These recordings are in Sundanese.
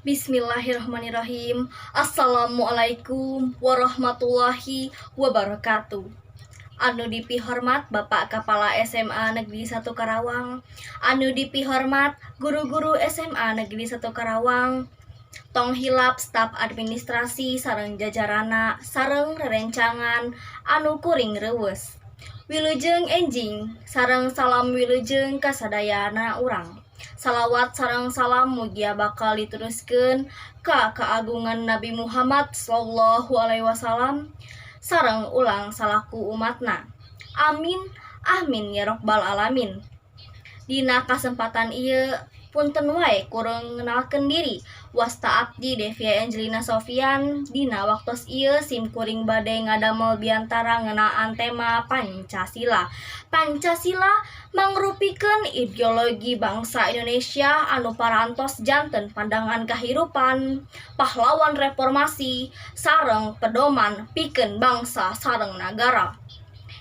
Bismillahirrahmanirrahim. Assalamualaikum warahmatullahi wabarakatuh. Anu dipihormat Bapak Kepala SMA Negeri 1 Karawang, anu dipihormat guru-guru SMA Negeri 1 Karawang, tong hilap staf administrasi sareng jajaranna sareng rerencangan anu kuring reueus. Wilujeng enjing sareng salam wilujeng kasadayana urang. Salawat sareng salam mugia bakal diteruskeun ka keagungan Nabi Muhammad sallallahu alaihi wasallam sareng ulang salaku umatna. Amin amin ya robbal alamin. Dina kasempatan ieu, punten wae kuring ngenalkeun diri, wasta abdi Devia Angelina Sofian. Dina waktos ieu sim kuring bade ngadamel biantara ngeunaan tema Pancasila. Pancasila mangrupikeun ideologi bangsa Indonesia anu parantos janten pandangan kahirupan, pahlawan reformasi, sareng pedoman pikeun bangsa sareng nagara.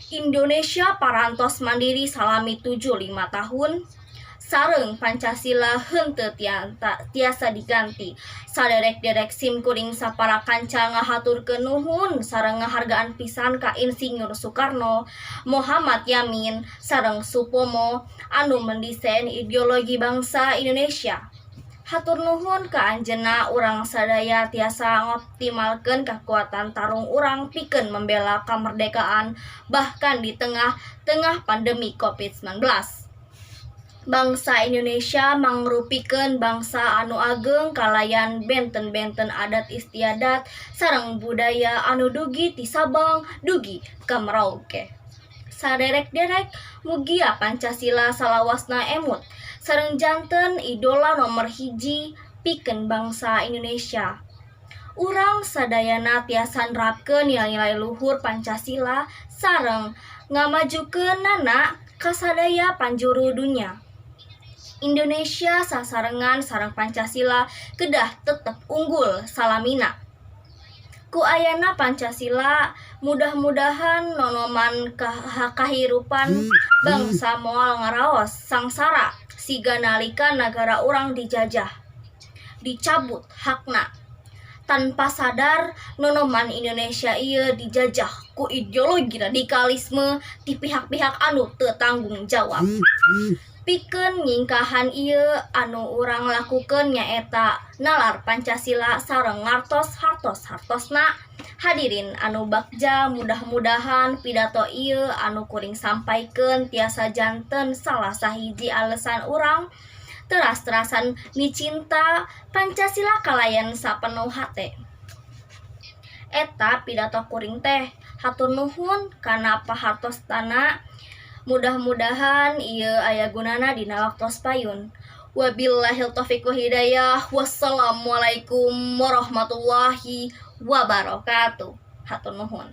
Indonesia parantos mandiri salami 75 tahun sareng Pancasila henteu tiasa diganti. Saderek-derek, sim kuring sapara kanca ngahaturkeun nuhun sareng ngahargaan pisan ka Insinyur Soekarno, Muhammad Yamin, sareng Supomo anu mendesain ideologi bangsa Indonesia. Hatur nuhun ka anjeunna, urang sadaya tiasa ngoptimalkeun kakuatan tarung urang pikeun membela kamerdekaan bahkan di tengah-tengah pandemi Covid-19. Bangsa Indonesia mangrupikeun bangsa anu ageng kalayan benten-benten adat istiadat sareng budaya anu dugi ti Sabang dugi ka Merauke. Saderek-derek, mugia Pancasila salawasna emut sareng janten idola nomor hiji pikeun bangsa Indonesia. Urang sadayana tiasa nerapkeun nilai-nilai luhur Pancasila sareng ngamajukeunana ka sadaya panjuru dunya. Indonesia sasarengan sareng Pancasila kedah tetep unggul salamina. Ku ayana Pancasila, mudah-mudahan nonoman kahirupan bangsa moal ngaraos sangsara siga nalika nagara urang dijajah, dicabut hakna. Tanpa sadar nonoman Indonesia ieu dijajah ku ideologi radikalisme ti pihak-pihak anu teu tanggung jawab. Pikeun nyingkahan ieu, anu urang lakukeun nyaeta nalar Pancasila sareng ngartos hartos hartosna. Hadirin anu bagja, mudah-mudahan pidato ieu anu kuring sampaikeun tiasa janten salah sahiji alesan urang teras-terasan micinta Pancasila kalayan sapenuh hate. Eta pidato kuring teh. Hatur nuhun kana pahartosanana. Mudah-mudahan ieu aya gunana dina waktos payun. Wabillahil taufiq wa hidayah. Wassalamualaikum warahmatullahi wabarakatuh. Hatur nuhun.